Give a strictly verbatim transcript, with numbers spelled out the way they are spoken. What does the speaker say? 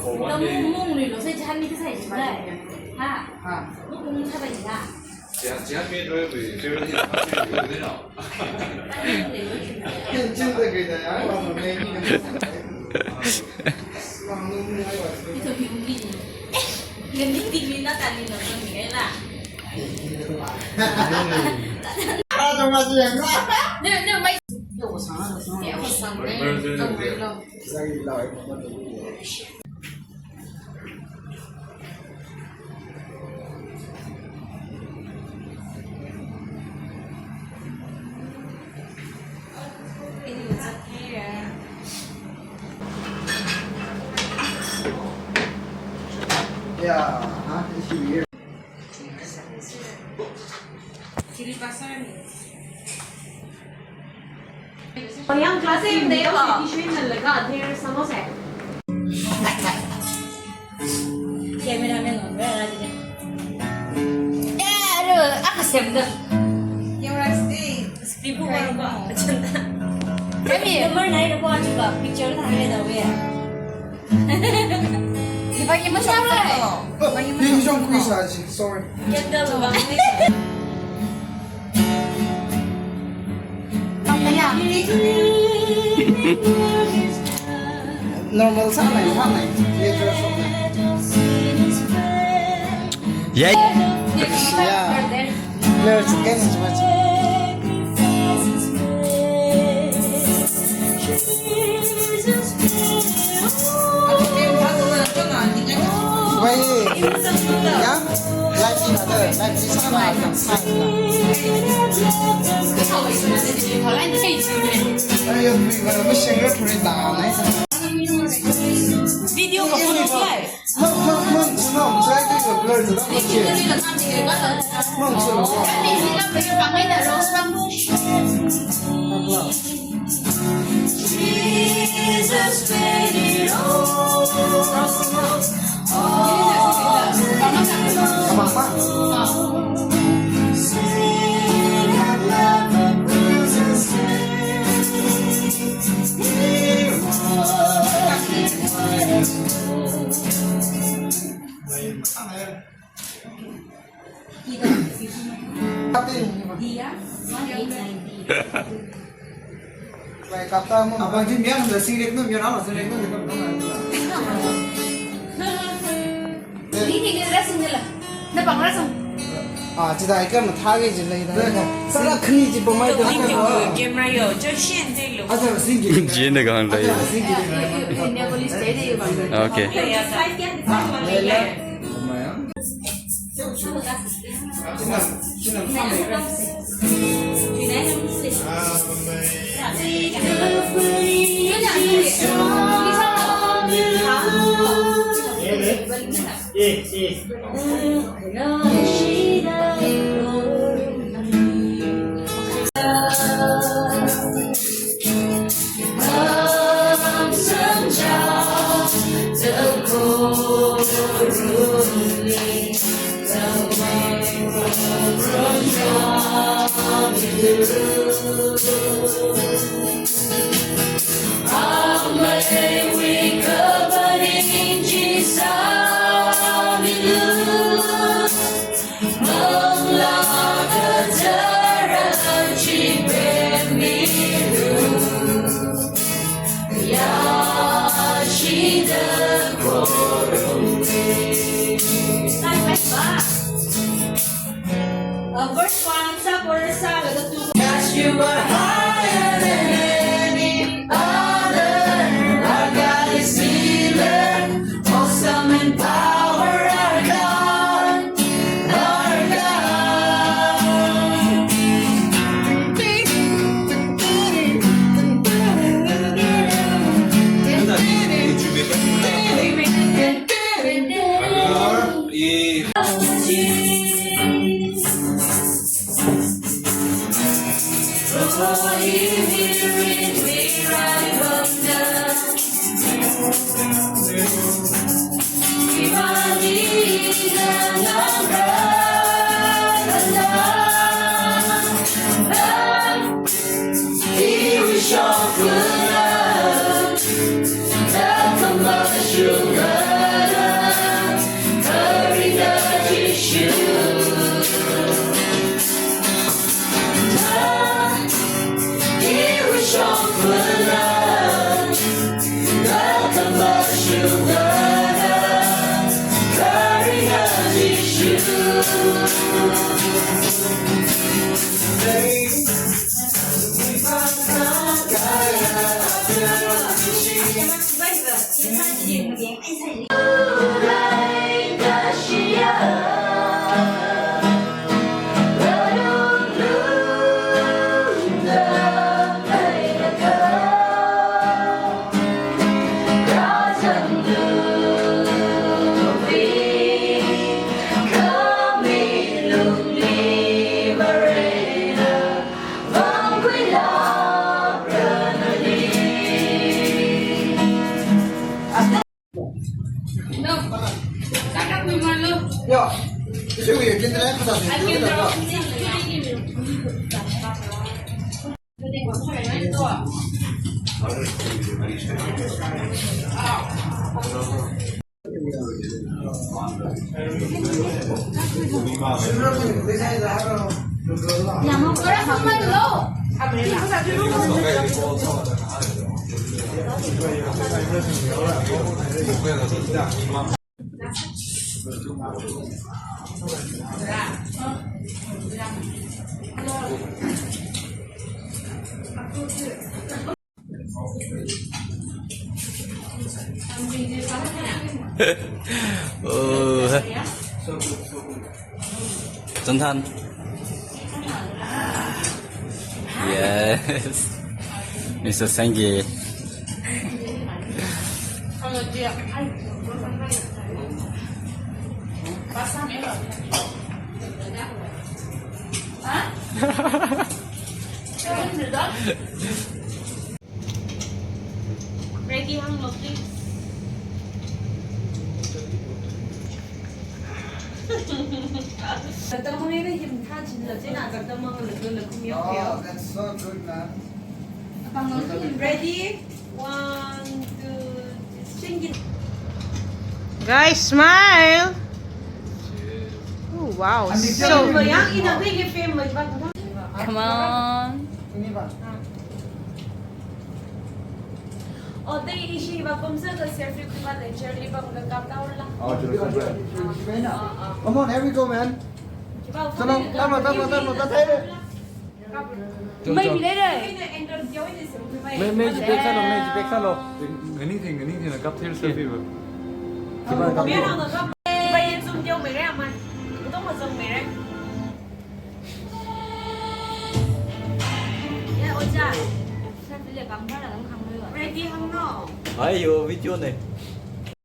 Kamu mung lui lo sai jahan mi kasai jiba. Ha? Ha. Mung mung sabai jiba. Jahan, jahan mi lui lui, favorite hill, favorite hill, you know. Jin jin da gui da ya, wa mo me ni. Ito yung gini. Ngan di tingin na tali na sa mi la. Ah, tama siya. No, no, may. Yo, ko sana, ko sana. Yo, ko sana. Lagi lang. Yeah, huh? It's weird. Chili pasar ni. Yang class em deva. There samosa. Cameraman on, where are you? Yeah, aro, aka semda. Camera stay. Stay bu ba. Kami number nine ko aja ba picture thang le da we. Iba iba shop. Oh, iba iba shop. Sorry. Normal sa nai, sa nai. Ye just sa nai. Yeah. Yeah. Blur second is much. Why? Yeah? Live in other, live in other. Video ko photo live. Mang, mang, mang, mang, try to blur the picture. Mang, Ah, chida ika mathāki jilei da. Sara khani ji pamai da. Camera yo, just shin de lo. Aja sing ki. Jin de gang da. Okay. Uh, verse one, sa chorus sa, laga two. Yes, you are higher than any other. Our God is healer, awesome in power, our God, our God. Oh. Chanthan. Yes. Mister Sangay. Ready hānglu, please. Zakdam hānghaira, him thā chinla, chieina zakdam hānglaga laga kum yao. Oh, that's so good, man. Ready? One, two, three. Guys, smile. Oh, wow. So, come on. Oh, they ishi ba kumsa ka selfie kuma the chair li ba ka kap ta ula. Oh, sure, sure, sure. Come on, here we go, man. Chalo, tama, tama, tama, tama. Mai mi lei lei. Mai, mai, ji back sālu, mai, ji back sālu. Anything, anything, kap thil selfie ba. Mai na kap. Mai zoom teo mai re aman. Kutong ma zoom mai re. Ya, oja. Ready hānglu. Ai, yo, video ne.